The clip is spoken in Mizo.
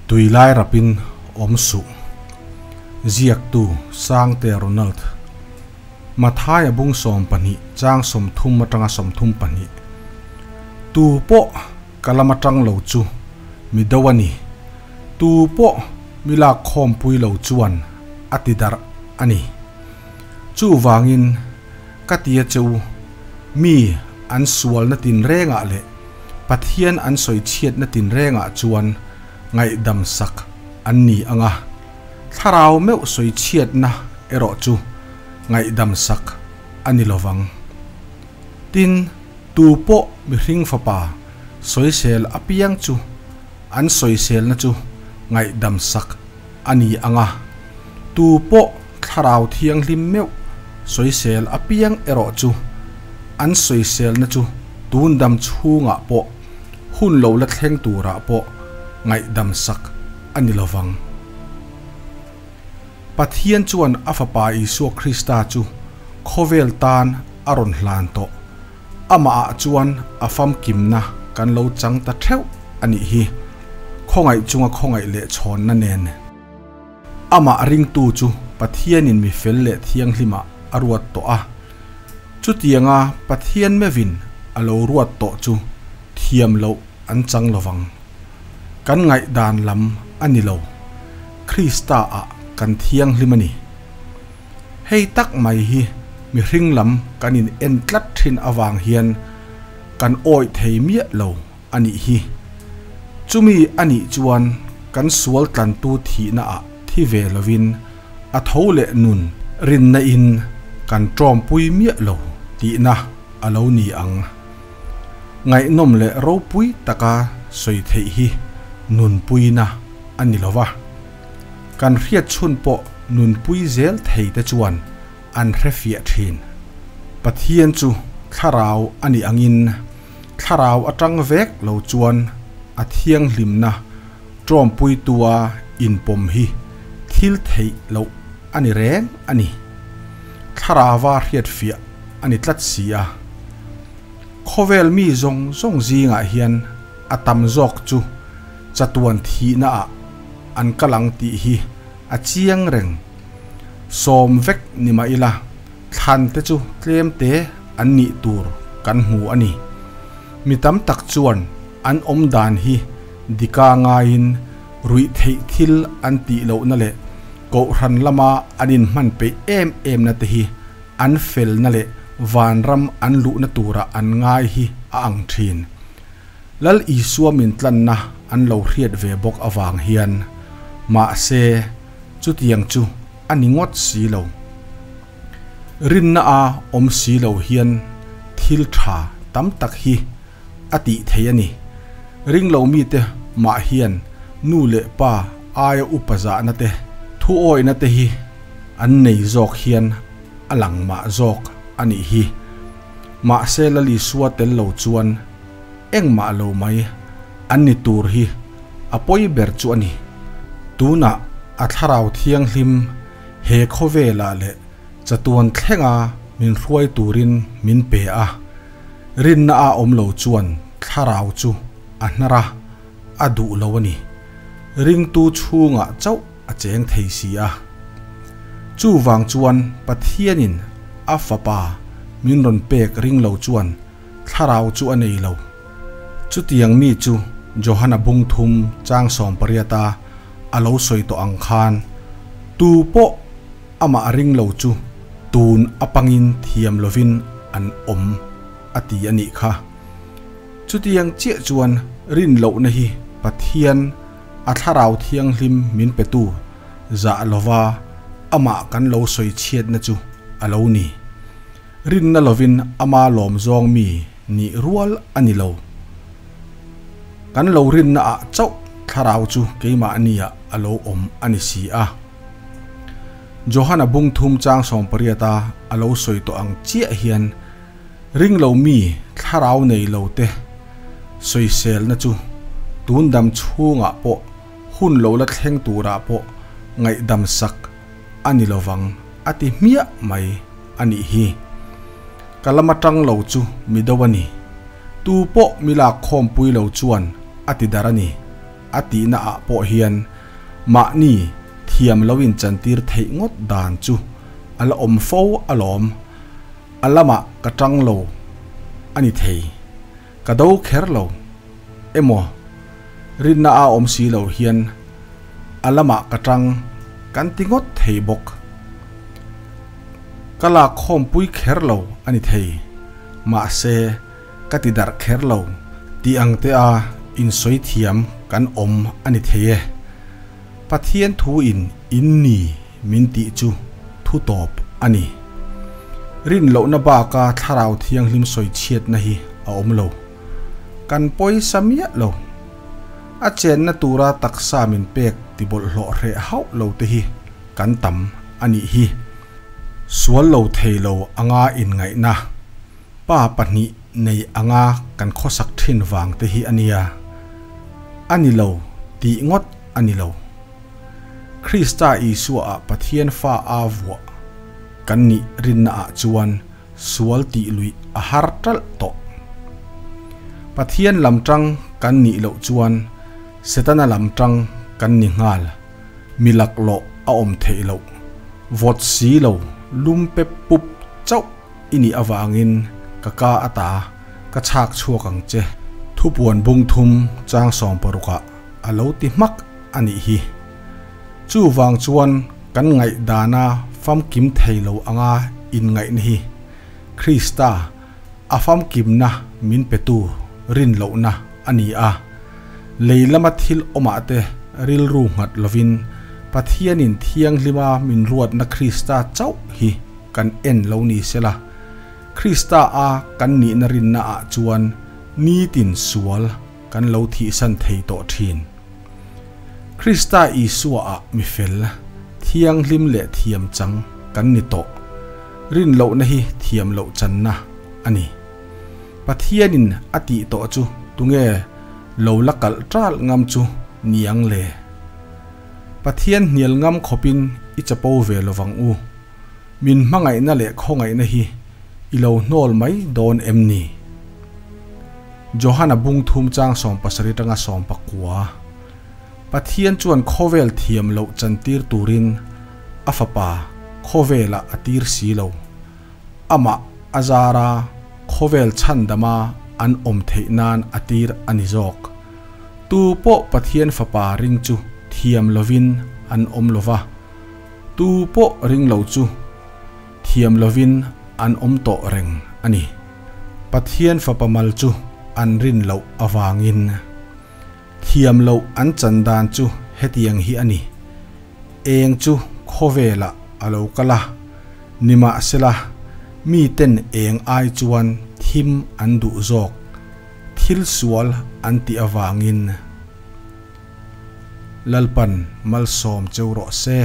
Tuilai rapin awm suh. Ziaktu Sangte Ronald. Mathaia bung 12 chang 30 atanga 32. Tu pawh ka lam atang lo chu mi do a ni. Tu pawh mi lak khawmpui lo chuan a ti darh a ni. Chuvangin ka ti a che u, mi an sualna tinrengah leh Pathian an sawichhiatna tinrengah chuan ngaihdam sak an ni ang a, thlarau meuh sawichhiatna erawh chu ngaihdam sak a ni lovang. Tin, tu pawh mihring fapa sawisel apiang chu an sawiselna chu ngaihdam sak a ni ang a, tu pawh thlarau thianghlim meuh sawisel apiang erawh chu an sawiselna chu tun dam chhungah pawh hun lo la thleng turah pawh ngaihdam sak a ni lovang. Pathian chuan a Fapa Isua Krista chu khawvel tan a rawn hlan tawh. Amahah chuan a famkimna kan lo chang ta theuh a nih hi, khawngaih chunga khawngaih leh chhawnna nen. Amah ringtu chu Pathianin mi fel leh thianghlimah a ruat tawh a. Chutianga Pathian meuhin a lo ruat tawh chu thiam loh an chang lovang. Kan ngaihdan lam a ni lo, Krista ah kan thianghlim a ni. Hei tak mai hi mihring lam kan in en tlat thin avang hian kan awih thei miah lo a nih hi. Chumi a nih chuan kan sual tlantu thihna ah thi ve lovin a tho leh nun rinna in kan tawmpui miah lo tihna a lo ni ang. Ngaihnawm leh ropui taka sawi theih hi nunpuina a ni lo va. Kan hriat chhun pawh nunpui zel thei te chuan an hre fiah thin. Pathian chu thlarau a nih angin thlarau atang vek lo chuan a thianghlimna tawmpuitua inpawm hi thil theih loh a ni reng a ni. Thlarauva hriatfiah a ni tlat si a. Khawvel mi zawng zawng zingah hian a tam zawk chu chatuan thihnaah an kal ang tih hi a chiang reng. Sawm vek ni mah ila, thlan te chu tlem te an nih tur kan hmu a ni. Mi tam tak chuan an awm dan hi dika ngaiin ruih theih thil an tih lohna leh kohhran lama an inhman peih em emna te hi an felna leh vanram an luhna tura an ngai hi a ang thin. Lal Isua min tlanna an lo hriat ve bawk avang hian mahse chutiang chu a ni ngawt si lo. Rinna a awm si lo hian thil tha tam tak hi a tih theih a ni. Ring lo mite mah hian nu leh pa aia upa zahna te, thu awihna te hi an nei zawk hian a lang mah zawk a nih hi. Mahse Lal Isua tel lo chuan engmah lo mai an ni tur hi a pawi ber chu a ni. Tunah a Thlarau Thianghlim he khawvelah leh chatuan thlenga min hruai turin min pe a. Rinna a awm lo chuan Thlarau chu a hnar a, a duh lo a ni. Ringtu chhungah chauh a cheng thei si a. Chuvang chuan Pathianin a Fapa min rawn pek ring lo chuan Thlarau chu a nei lo. Chutiang mi chu Johana bung thum chang 18 a a lo sawi tawh ang khan, Tu pawh amah ring lo chu tun apangin thiam lovin an awm a ti a nih kha. Chutiang chiah chuan rin lohna hi Pathian a Thlarau Thianghlim min petu zah lova amah kan lo sawi chhiatna chu a lo ni. Rinna lovin ama lawm zawng mi nih rual a ni lo. Kan lo rinna ah chauh Thlarau chu keimahniah a lo awm a ni si a. Johana bung thum chang 18 a a lo sawi tawh ang chiah hian ring lo mi Thlarau nei lo te sawiselna chu tun dam chhungah pawh hun lo la thleng turah pawh ngaihdam sak a ni lovang a ti hmiah mai a nih hi. Ka lam atang lo chu mi do a ni. Tu pawh mi lak khawmpui lo chuan a ti darh a ni. a tihna ah pawh hian mahni thiam lo in chantir theih ngawt dan chu a la awm fo alawm. A lamah ka tang lo a ni thei. Ka do kher lo emaw rinna a awm si lo hian a lamah ka tang kan ti ngawt thei bawk. Ka lak khawmpui kher lo a ni thei, mahse ka ti darh kher lo tih ang te a insawi thiam kan awm a ni thei e. Pathian thu in in ni min tih chu thu tawp a ni. Rin lohna baka Thlarau Thianghlim sawi chhiatna hi a awm lo. Kan pawisa miah lo. A chenna tura taksa min pek ti bawlhhlawh hreh hauh lo te hi kan tam a nih hi. Sual lo thei lo anga inngaihna, pa pahnih nei anga kan khawsak thin vang te hi a nia. A ni lo tih ngawt a ni lo. Krista Isua ah Pathian fa a vuah kan nih rinna ah chuan sual tih luih a har talh tawh. Pathian lam tang kan nih loh chuan Setana lam tang kan ni nghal. Mi laklawh a awm theih loh. Vawt si lo, lum pep pup chauh i nih avangin ka ka ata ka chhak chhuak ang che. Thupuan bung thum chang sawmparukah a lo ti hmak a nih hi. Chuvang chuan kan ngaihdana famkim thei lo anga inngaihna hi Krista a famkimna min petu rin lohna a ni a. Lei lama thil awmah te rilru nghat lovin Pathianin thianghlima min ruatna Krista chauh hi kan en lo ni sela. Krista a kan nihna rinna ah chuan nitin sual kan lo thihsan thei tawh thin. Krista Isua ah mi fel, thianghlim leh thiam chang kan ni tawh. Rin lohna hi thiam loh channa a ni. Pathianin a tih tawh chu tunge lo la kalh ṭalh ngam chu niang le? Pathian hnial ngam khawpin i chapo ve lovang u. Min hmangaihna leh khawngaihna hi i lo hnawl mai dawn em ni? Johana bung thum chang 70 tanga 19. Pathian chuan khawvel thiam loh chantir turin a fapa khawvelah a tir si lo. Amah a zara khawvel chhandama an awm theih nan a tir a ni zawk. Tu pawh Pathian fapa ring chu thiam lovin an awm lova, tu pawh ring lo chu thiam lovin an awm tawh reng a ni. Pathian fapa mal chu an rin loh avangin thiam loh an chan dan chu hetiang hi a ni. Eng chu khawvelah a lo kal a, nimahsela miten eng ai chuan thim an duh zawk, thil sual an tih avangin. Lalpan malsawm cheu rawh se.